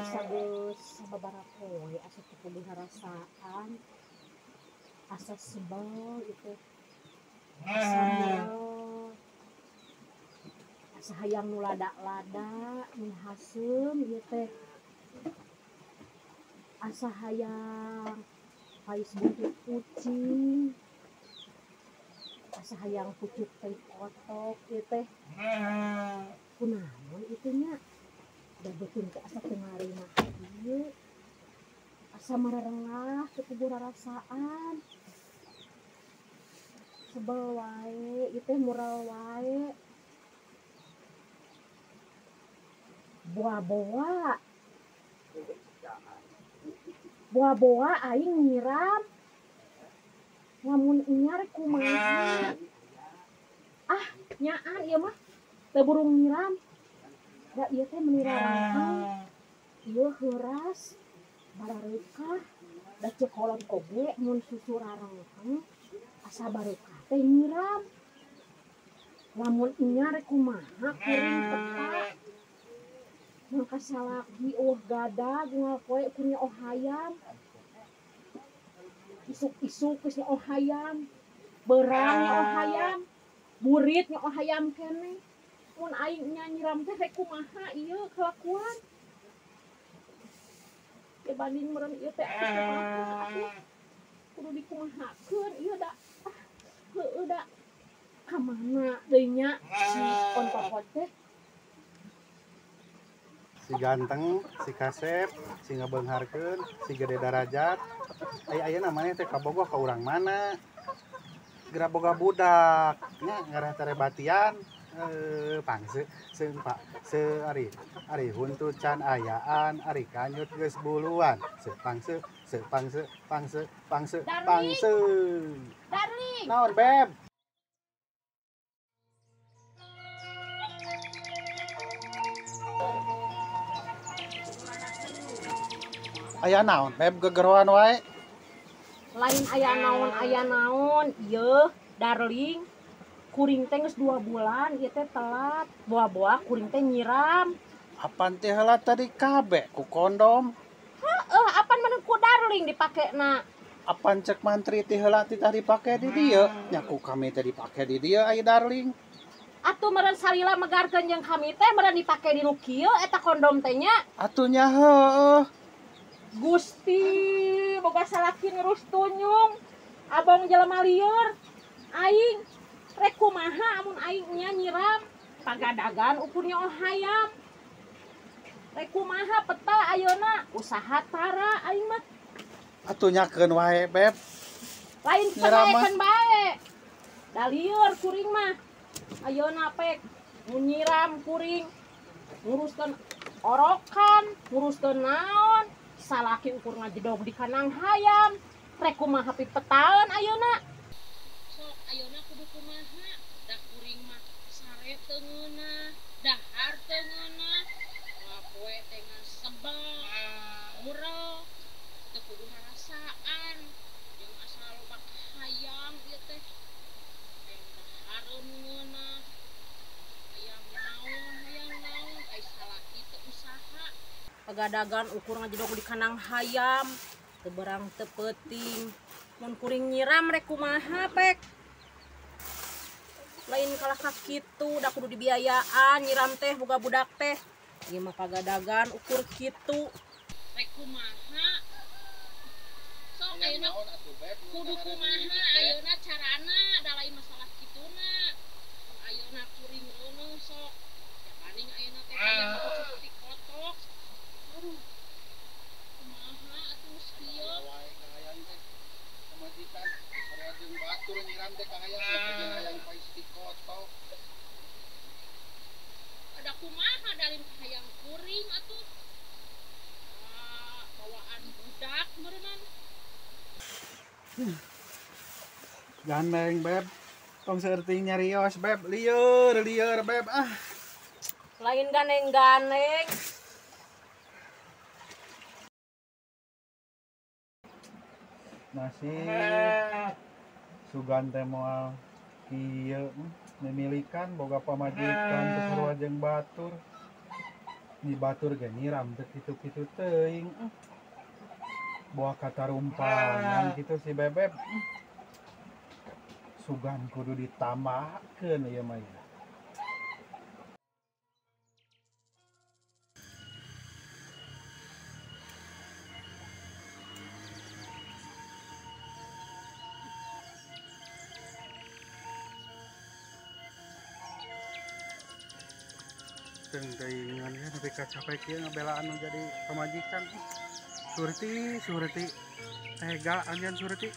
Asa geus sababaraha poe asa teu kudu ngarasaan. Asa sebel ieu teh. Asa mual. Asa hayang nu lada-lada, nu haseum ieu teh. Asa hayang pais buntut kucing. Asa hayang pucuk teh kotok ieu teh. Kunaon ieu nya? Da beuteung teh asa teu ngarima ieu. Asa mararengah teu kudu rarasaan. Sebel wae, ieu teh mural wae. Boa-boa. Boa-boa aing nyiram. Lamun nya rek kumaha? Ah, nyaan ieu mah. Teu burung nyiram. Da ieu teh meuni rarangkeng. Ieu heuras, barareukah. Da ceuk kolot oge mun susu rarangkeng asa bareukah teh nyiram. Lamun nya rek kumaha kuring peta. Mangka salaki eueuh gadag unggal poe ukur nyaoh hayam. Isuk-isuk geus nyaoh hayam. Beurang nyaoh hayam. Burit nyaoh hayam keneh. Mun aing nya nyiram teh rek kumaha ieu kalakuan. Ya banding meureun ieu teh atuh kumaha atuh. Kudu dikumahakeun ieu da. Ah, heueuh da. Ka mana deui nya si ontokot teh? Si ganteng, si kasep, si ngabeungharkeun, si gede darajat. Aya ayeuna maneh teh kabogoh ka urang mana? Geura boga budak nya ngarah tarebatian. Pangse seung pak se ari ari huntu can ayaan ari kanyut geus buluan. Se pangse se pangse pangse pangse pangse. Darling. Naon beb? Aya naon beb gegeroan wae? Lain aya naon ieu darling. Kuring teh geus 2 bulan ieu teh telat. Boa-boa kuring teh nyiram. Apan teh heula tadi kabeh ku kondom? Heeh, apan meureun ku darling dipakena? Apan cek mantri teh heula teh tadi dipake di dieu? Nya ku kami teh dipake di dieu ai darling. Atuh meureun salila megarkeun jeung kami teh meureun dipake di nu kieu eta kondom teh nya. Atuh nya heueuh. Gusti, boga salaki ngerus tunyung. Abong jelema lieur. Aing rek kumaha amun aing nya nyiram pagadagan ukur nyaoh hayam. Rek kumaha peta ayeuna usaha tara aing mah. Atuh nyakeun wae beb. Lain penaekeun bae. Da lieur kuring mah. Ayeuna pek mun nyiram kuring nguruskeun orokan, nguruskeun naon. Salaki ukur ngajedog di kanang hayam. Rek kumaha pipetaeun ayeuna. Sok ayeuna kudu kumaha? Da kuring mah sare teu ngeunah, dahar teu ngeunah, poe teh ngan sebel, murel, teu kudu ngarasaan. Jeung asa loba hayam ieu teh. Hayang dahareun ngeunah. Hayang naon, ai salaki teu usaha. Pagadagan ukur ngajedog di kanang hayam, teu berang teu peuting. Mun kuring nyiram rek kumaha pek? Lain kalah ka kitu, da kudu dibiayaan nyiram teh boga budak teh. Ieu mah pagadagan ukur kitu. Rek kumaha? Sok ayeuna kudu kumaha ayeuna carana da lain masalah kituna. Mun ayeuna kuring reuneuh sok. Ya paling ayeuna teh hayang pucuk ti kotok. Aduh. Kumaha atuh geus kieu? Pamajikan sarua jeung batur nyiram teh kahayang jeung hayang pais ti kotok. Ada kumaha dalin kahayang kuring atuh. Bawaan budak meureunnan. Gandeng beb. Tong saeutik nyarios beb, lieur lieur beb ah. Lain gandeng-gandeng. Nasib sugan teh moal kieu memilikan boga pamajikan teu sarua jeung batur. Ni batur ge nyiram teu kitu-kitu teuing. Boa katarumpangan kitu si Bebeb. Sugan kudu ditambahkeun ieu mah ya. Teuingan ya tapi capek kieu ngabelaan nu jadi pamajikan. Surti, Surti tega anjeun Surti.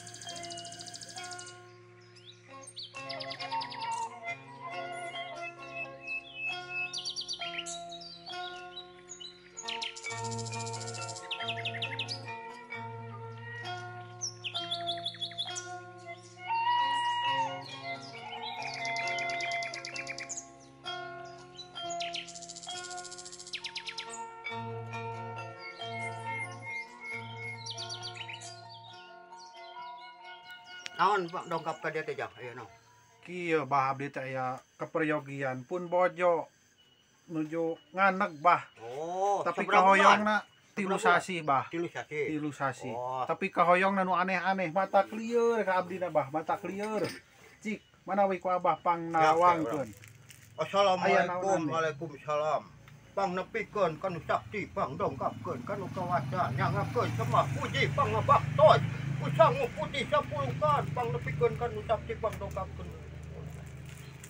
Naon dongkap ka dieu teh jang ayeuna? Kieu bah abdi teh aya keperyogian pun bojo nuju nganeg bah. Oh, tapi kahoyongna 3 sasih bah. 3 sasih. 3 sasih. Oh. Tapi kahoyongna nu aneh-aneh mata lieur ka abdina bah, mata lieur. Cik, manawi ku abah pangnawangkeun. Assalamualaikum, waalaikumsalam. Pangnepikeun kanu sakti, pangdongkapkeun kanu kawasa, nyangakeun semah puji pangabaktos. Sangu putih 10 kan pangnepikeun kanu sakti pangdongkapkeun.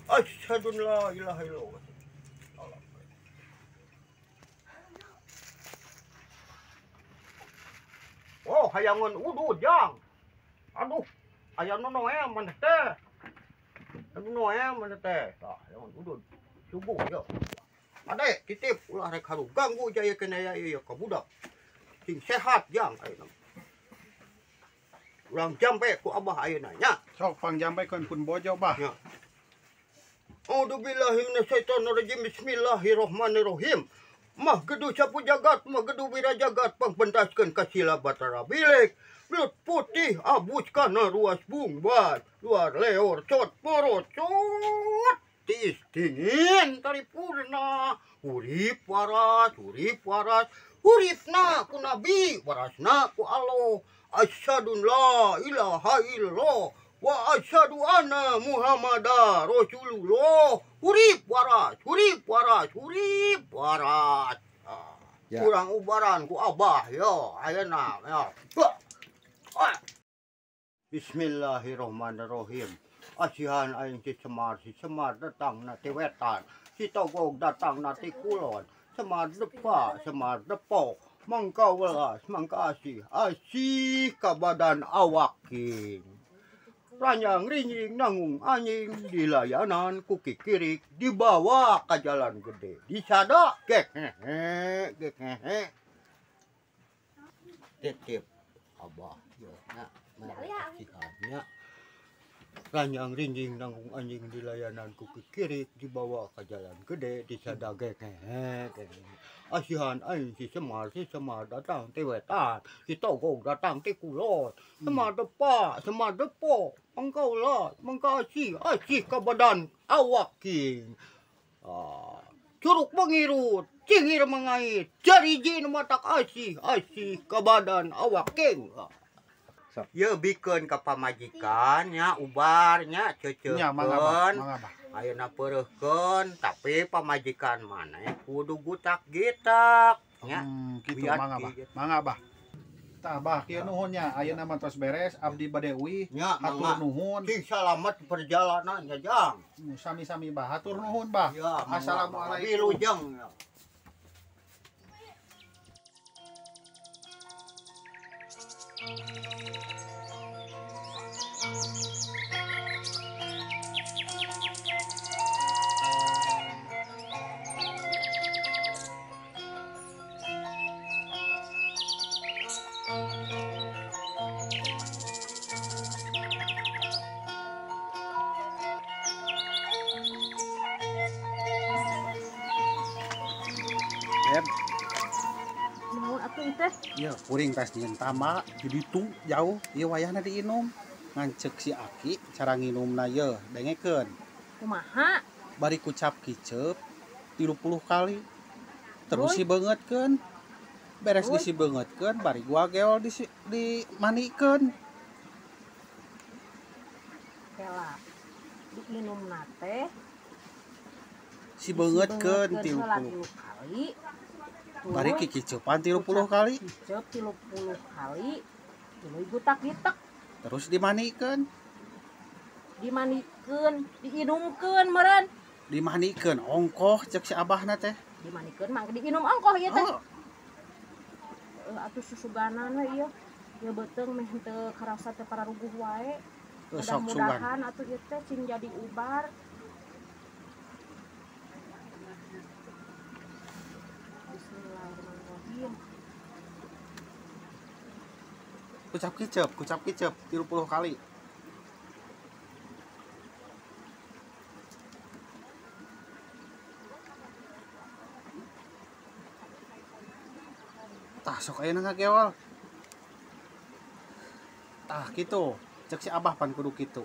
Asyhadu la ilaha illallah. Oh, hayangan udud jang. Aduh, aya nu noe maneh teh. Anu noe maneh teh. Tah, hayangan udud. Subuh ya. Ade, titip ulah rek haru ganggu jaya kena ieu ka budak. Sing sehat jang ayeuna. Urang jampe ku abah ayeuna nya. Sok pangjampekeun pun bojo bah. Ya. A'udzubillahi minasyaitonirrajim. Bismillahirrahmanirrahim. Mah gedu sapu jagat, mah gedu wira jagat, pangpentaskeun ka sila Batara Bilik. Belut putih abus kana ruas bungbat, luar leor cot porocot. Tiis dingin taripurna, urip waras, urip waras, uripna ku nabi, warasna ku Allah. Asyhadu la ilaha illallah wa asyhadu anna Muhammadar Rasulullah. Urip waras, urip waras, urip waras. Ya. Kurang ubaran ku abah yo ayeuna ya. Bismillahirrahmanirrahim. Asihan aing si Semar datang na ti wetan, si Togog datang na ti kulon, Semar depa, Semar depo. Mangka welas, mangka asih, asih ka badan awak king. Ranyang ringing nanggung anjing dilayanan ku kikirik dibawa ka jalan gede. Disada gek hehe gek hehe. Titip abah yo nya nya. Ranyang ringing nanggung anjing dilayanan ku kikirik dibawa ka jalan gede disada gek hehe gek hehe. Asihan aing si Semar datang ti wetan, si Togog datang ti kulon. Semar depa, Semar depo, mangkaulah, mangka asih, asih ka badan awak king. Ah, curug mengirut, cingir mengait, jariji nu matak asih, asih ka badan awak king. Ye bikeun ka pamajikan nya ubar nya ceuceukeun. Ayeuna peureuhkeun tapi pamajikan maneh kudu gutak-gitak nya. Kitu mangga bah. Mangga bah. Tah bah kieu nuhun nya ayeuna mah tos beres abdi bade uih. Hatur nuhun. Sing salamet perjalanan nya jang. Sami-sami bah hatur nuhun bah. Ya, assalamualaikum. Wilujeng. Ya, kuring tas nyen tama di ditu jauh ieu wayahna diinum. Ngancek si Aki cara nginumna ye dengekeun. Kumaha? Bari kucap kicep 30 kali. Terus sibeungeutkeun. Beres disibeungeutkeun bari gua geol dimanikeun. Kela. Diinumna teh sibeungeutkeun 30 kali. Bari kikicepan 30 kali. Kicep 30 kali. Tuluy gutak-gitek. Terus dimanikeun. Dimanikeun, diinumkeun meureun. Dimanikeun ongkoh cek si abahna teh. Dimanikeun mangke diinum ongkoh ieu teh. Atuh susuganan we ieu. Ieu beuteung meh teu karasa teh pararuguh wae. Mudah-mudahan atuh ieu teh cing jadi ubar. Bismillahirrahmanirrahim. Kucap kicep 30 kali. Tah sok ayeuna ngagewal. Tah kitu, cek si abah pan kudu kitu.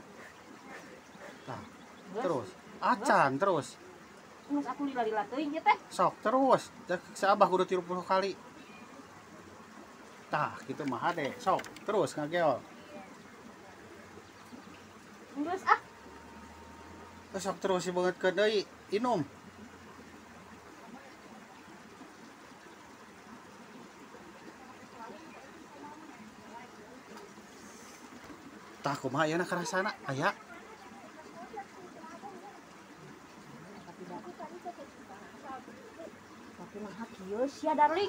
Tah, terus. Acan terus. Geus aku lila-lila teuing ieu teh. Sok terus, cek si abah kudu 30 kali. Tah, kitu mah hade. Sok terus ngageol. Geus ah. Sok terus sibeungeutkeun deui, inum. Tah kumaha ayeuna karasana aya. Tapi naha kieu sia darling.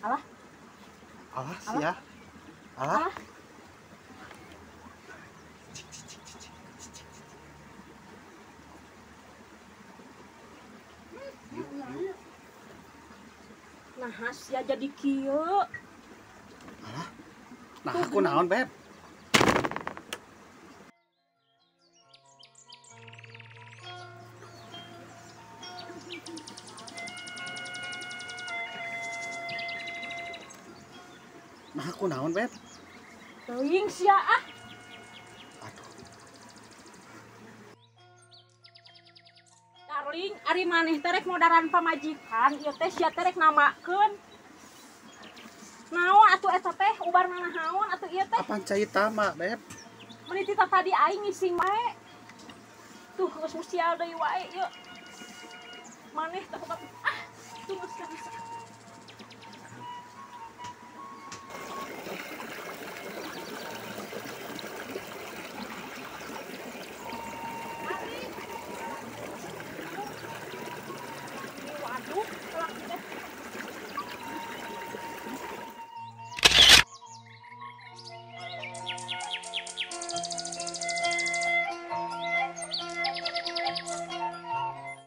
Alah. Alah sia. Alah. Naha sia jadi kieu. Alah. Nah aku naon beb? Nah aku naon beb? Teuing sia ah. Aduh. Darling, ari maneh teh rek modaran pamajikan, ieu teh sia teh rek namakeun. Naon atuh eta teh ubar nanahaon atuh ieu teh? Apaan cai tama, beb? Meuni ti tadi aing ngising wae. Tuh geus musial deui wae ieu. Maneh teh ah, tuh geus.